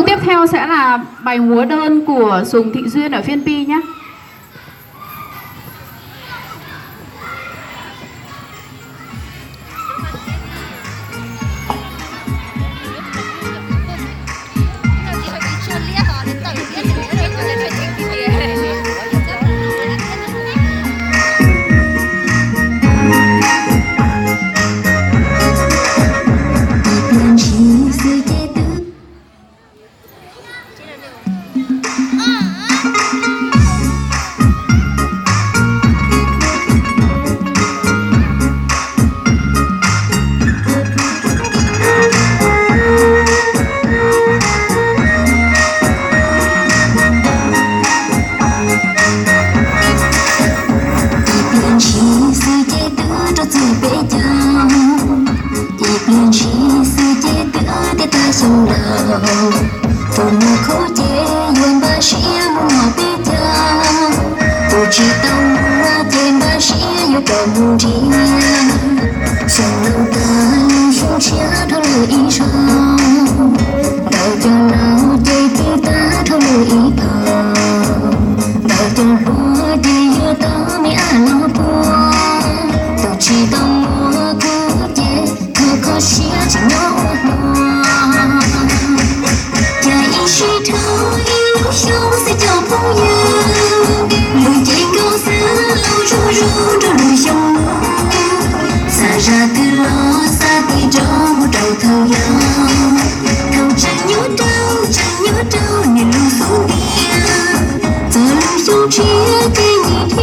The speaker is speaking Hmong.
Tiếp theo sẽ là bài múa đơn của Sùng Thị Duyên ở Phiên Pi nhé. Ib pliag ntshis xwb ces twb rau txog peb caug, ib pliag ntshis xwb ces twb tiav tag xyoo laus. Tus muaj khub ces yuav npaj siab mus noj peb caug, tus tsis tau muaj ces npaj siab yuav coj mus nrhiav. Xyoo laus tag lub xyoo tshiab dhau lawm ib zaug, ntawm cov laus ces twb tag dhau lawm ib zaug, ntawm cov hluas ces yuav tau me ab los puag. Tus tsis tau muaj khub ces thov kho siab tsis nyob ua hluas. Cas ib sij dhau ib lub xyoo xwb cov phooj ywg, lub cev nkaus xwb laus zuj zus nrog lub xyoo mus. Xav zaj twg los xav tig rov mus rau thaum yau, thaum tseem nyob rau, tseem nyob rau niaj lub xub ntiag. Txog lub xyoo tshiab ces nyias